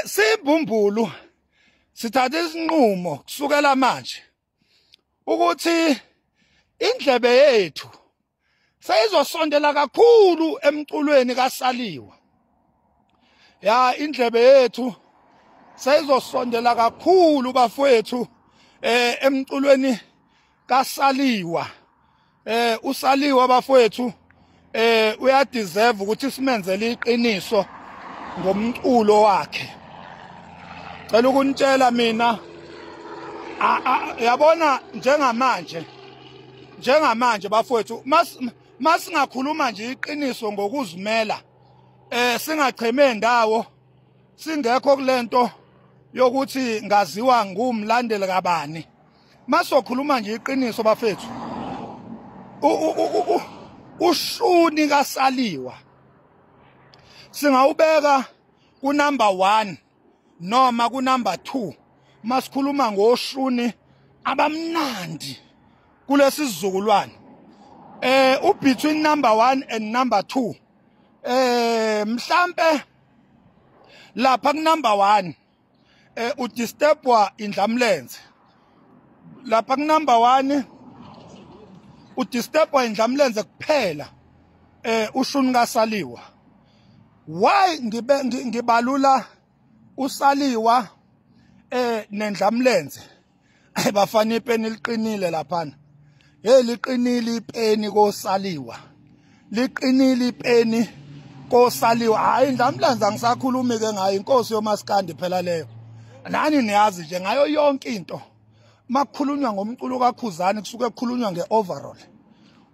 Simbumbulu sithatha isinqumo kusukela manje ukuthi indlebe yethu seyizosondela kakhulu emculweni kaSaliwa. Ya, indlebe yethu seyizosondela kakhulu bafowethu emculweni kaSaliwa. uSaliwa bafowethu uyadeserve ukuthi simenzele iqiniso ngomculo wakhe. Cela ukunitshela mina, yabona njengamanje bafowethu, masingakhuluma nje iqiniso ngokuzimela, singacheme ndawo, singekho kulento yokuthi ngaziwa ngumlandeli kabani. Masokhuluma nje iqiniso bafethu, ushuni kaSaliwa singawubeka ku number 1 noma ku number 2 masikhuluma ngoshuni abamnandi kulesi sizukulwane. U between number 1 and number 2, mhlambe lapha ku number 1 udisturbwa indlamlenze. Lapha ku number 1 udisturbwa indlamlenze kuphela, ushuni kaSaliwa. Why ngibalula uSaliwa nendlamlenze? Bafana, ipeni liqinile laphana. Hey, liqinile ipeni koSaliwa, liqinile ipeni koSaliwa. Hayi, indlamlenze angisakhulumi ke ngayo, inkosi yomaskandi phela leyo. Nani niyazi nje ngayo yonke into. Makukhulunywa ngomculo kaKhuzani kusuke kukhulunywa ngeoverall,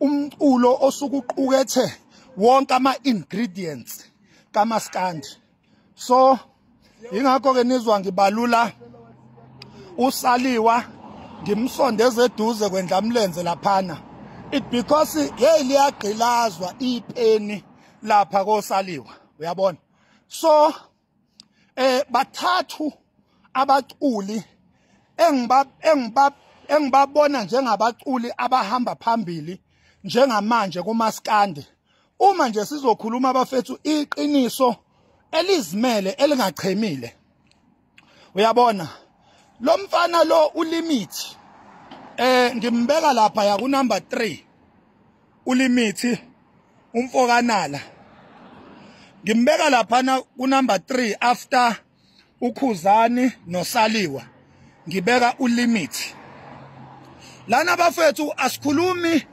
umculo osuke uqukethe wonke ama ingredients kamaskandi. So ingakho ke nizwa ngibalula uSaliwa, ngimsondeze eduze kwendlamlenze laphana. It because hey, liyagqilazwa ipeni lapha koSaliwa, uyabona. So bathathu abaculi engibabona njengabaculi abahamba phambili njengamanje kumaskandi. Uma nje sizokhuluma abafethu iqiniso elizimele elingachemile, uyabona lo mfana lo uLimit, ngimbeka lapha ya ku number 3. uLimit umfokanala ngimbeka lapha ku number 3 after uKhuzani noSaliwa, ngibeka uLimit lana bafethu. Asikhulumi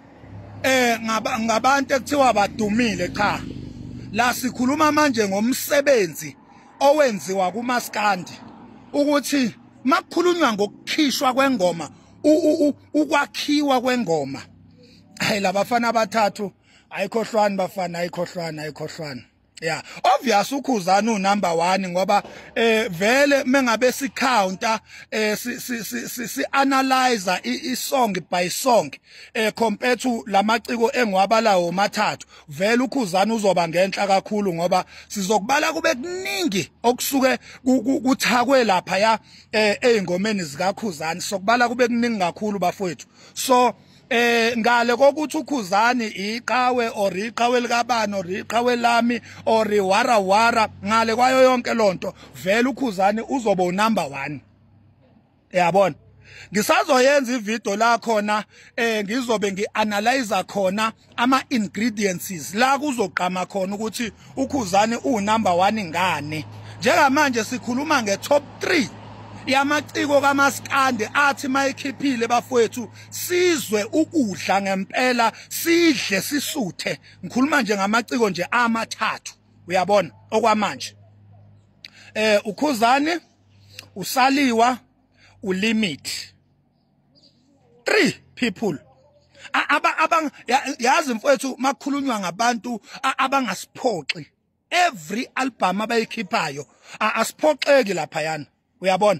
ngabantu ekuthiwa badumile, cha, la sikhuluma manje ngomsebenzi owenziwa kumaskandi, ukuthi makukhulunywa ngokukhishwa kwengoma, ukwakhiwa kwengoma, hayi labafana abathathu ayikhohlwani bafana, ayikhohlwani, ayikhohlwani. Yeah, obvious uKhuzani u number 1 ngoba vele mengabe si counter, si analyze i song by song, compared to lamaciko engiwabalawo mathathu, vele uKhuzani uzoba ngenhla kakhulu ngoba sizokubala kube kuningi okusuke kuthakwe lapha ya ezingomeni zikaKhuzani, sokubala kube kuningi kakhulu bafowethu. So ngale kokuthi uKhuzani iqhawe or iqhawe likabani or iqhawe lami or wara wara, ngale kwayo yonke lonto, vele uKhuzani uzoba unumber 1, uyabona. Ngisazoyenza ivideo la khona ngizobe ngianalyze khona ama ingredients la kuzoqhama khona ukuthi uKhuzani u number 1 ngani. Njengamanje sikhuluma nge top 3 yamaciko kamaskandi athi mayikhiphile bafowethu sizwe ukudla ngempela, sidle sisuthe. Ngikhuluma nje ngamaciko nje amathathu, uyabona, okwamanje. uKhuzani, uSaliwa, uLimit, 3 people aba yazi mfowethu, makukhulunywa ngabantu abangasiphoxi, every album abayikhiphayo asiphoxeki laphayana, uyabona.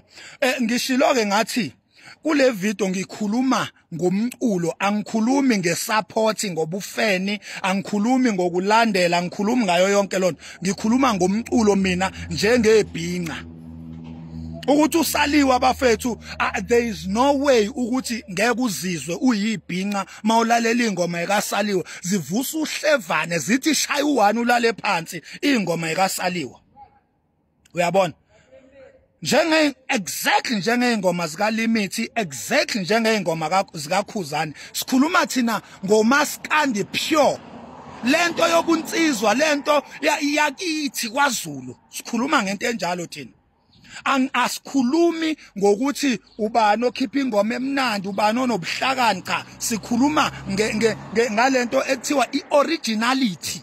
Ngishilo ke ngathi kule video ngikhuluma ngomculo, angikhulumi ngesupport, ngobufeni, angikhulumi ngokulandela, angikhulumi ngayo yonke lonto. Ngikhuluma ngomculo mina njengebhinca ukuthi uSaliwa bafethu, there is no way ukuthi ngeke uzizwe uyibhinca mawulalela ingoma ekaSaliwa. Zivusa uhlevane, zithi shaya u1 ulale phansi ingoma ekaSaliwa, uyabona. Njenge exactly njengeyingoma zika Limit, exactly njengeyingoma zikaKhuzani. Sikhuluma thina ngomaskandi pure. Lento yobunsizwa, lento yakithi kwaZulu. Sikhuluma ngento enjalo thina. Asikhulumi ngokuthi ubani okhipha ingoma emnandi, ubani onobuhlakani, cha. Sikhuluma ngalento ekuthiwa ioriginality.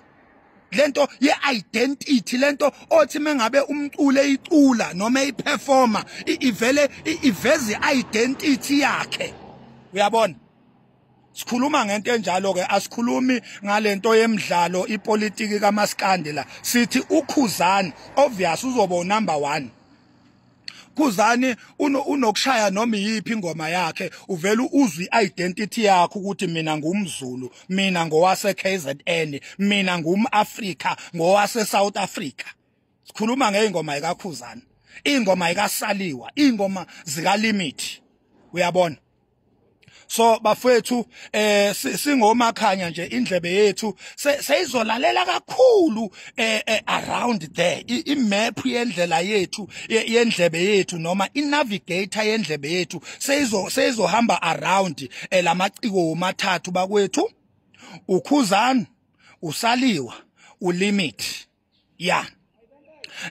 Lento ye-identity, lento othi mengabe umculo eyicula noma eyiperformer ivele iveze identity yakhe. Uyabona? Sikhuluma ngento enjalo ke, asikhulumi ngalento yemidlalo ipolitiki kaMaskandi la. Sithi uKhuzani obvious uzoba number 1. Khuzani unokushaya noma yiphi ingoma yakhe, uvela uzwe identity yakhe ukuthi mina ngumZulu, mina ngowase KZN, mina ngumAfrika, ngowase South Africa. Sikhuluma ngeingoma ikaKhuzani, ingoma ikaSaliwa, ingoma zika Limit. Uyabona? So bafethu singomakhanya nje, indlebe yethu seyizolalela kakhulu around there. I-map yendlela yethu, yendlebe yethu, noma i-navigator yendlebe yethu seyizohamba around lamaciko womathathu bakwethu, uKhuzani, uSaliwa, uLimit. Yeah.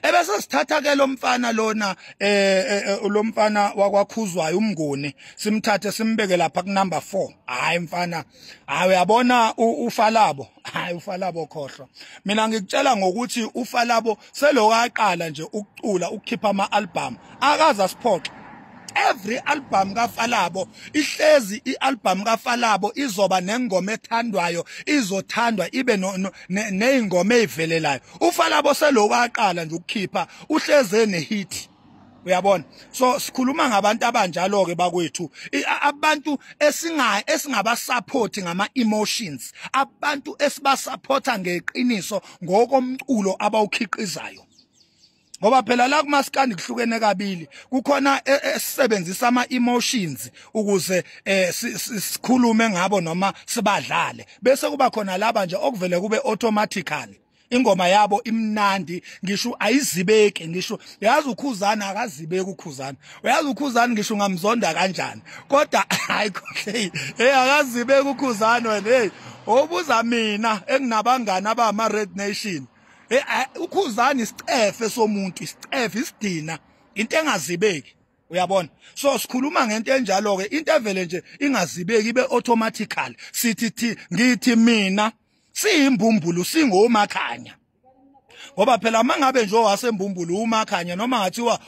Ebese sithatha ke lo mfana lona, lo mfana wakwaKhuzwayo uMnguni, simthathe simbeke lapha ku number 4. Hayi mfana, hayi uyabona uFalabo, hayi uFalabo khohlwa. Mina ngikutshela ngokuthi uFalabo selokaqala nje ukucula, ukukhipha ama album, akaza siphoxe. Every album kaFalabo ihlezi, ialbum kaFalabo izoba nengoma ethandwayo, izothandwa ibe nezingoma ezivelelayo. uFalabo selokaqala nje ukukhipha, uhleze nehit. Uyabona? So sikhuluma ngabantu abanjalo ke bakwethu, abantu esingaba support ngama emotions, abantu esibasupporta ngeqiniso ngokomculo abawukhiqizayo. Ngoba phela la kumaskandi kuhlukene kabili, kukhona esebenzisa ama emotions ukuze sikhulume ngabo noma sibadlale, bese kuba khona laba nje okuvele kube automatically ingoma yabo imnandi, ngisho ayizibeki, ngisho yazi uKhuzani akazibeki uKhuzani, uyazi uKhuzani ngisho ngamzonda kanjani, kodwa hayi khohle, hey akazibeki uKhuzani wena. Hey obuza mina enginabangani abama Red Nation, uKhuzani isicefe somuntu, isicefe, isidina, into engazibeki. Uyabona? So sikhuluma ngento enjalo ke, into evele nje ingazibeki ibe automatically. Sithi ngithi mina siyimbumbulu, singomakhanya. Ngoba phela mangabe nje owasembumbulu umakhanya, noma ngathiwa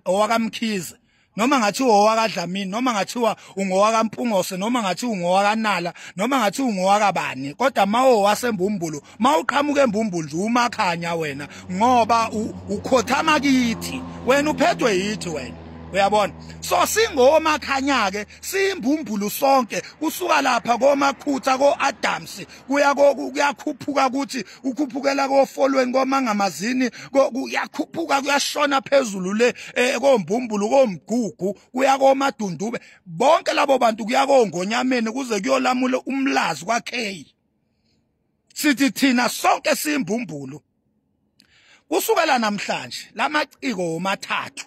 owakaMkhize, noma ngathiwa owakaDlamini, noma ngathiwa ungowakamPungose, noma ngathiwa ungowakanala, noma ngathiwa ungowakabani, kodwa mawo wasembumbulu, mawuqhamuka embumbulu nje umakhanya wena, ngoba ukhothama kithi wena, uphethwe yithi wena. Uyabona? So singomakhanya ke, simbumbulu sonke, kusuka lapha koMakhutha, koAdams, kuya kuyakhuphuka ukuthi ukhuphukela koFolweni, koMangamazini, kuyakhuphuka kuyashona phezulu le kombumbulu, komgugu, kuya koMadundube, bonke labo bantu kuya koNgonyameni, kuze kuyolamula umlazi kwaK. Sithi thina sonke simbumbulu. Kusukela namhlanje lamaciko womathathu,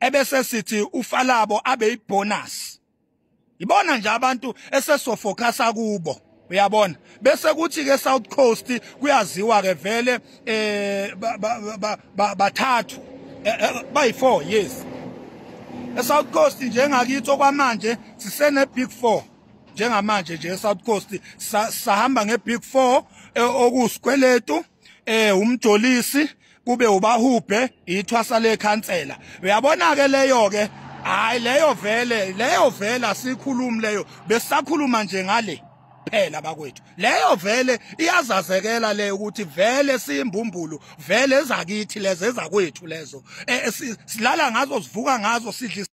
ebese sithi uFalabo abe ibonus. Ibona nje abantu esesofocusa kubo. Uyabona? Bese kuthi ke South Coast kuyaziwa ke vele bathathu, bayi 4, yes. eSouth Coast njengakithi okwamanje sisene Big 4. Njengamanje nje eSouth Coast sahamba ngeBig 4, okusikweletu, umjolisi, kube ubahubhe, ithwasa lekhansela. Uyabona ke leyo ke, hayi leyo vele, leyo vele asikhulumi leyo, besakhuluma nje ngale phela bakwethu. Leyo vele iyazazekela leyo ukuthi vele siyimbumbulu, vele ezakithi lezo, ezakwethu lezo, silala ngazo, sivuka ngazo, sidla.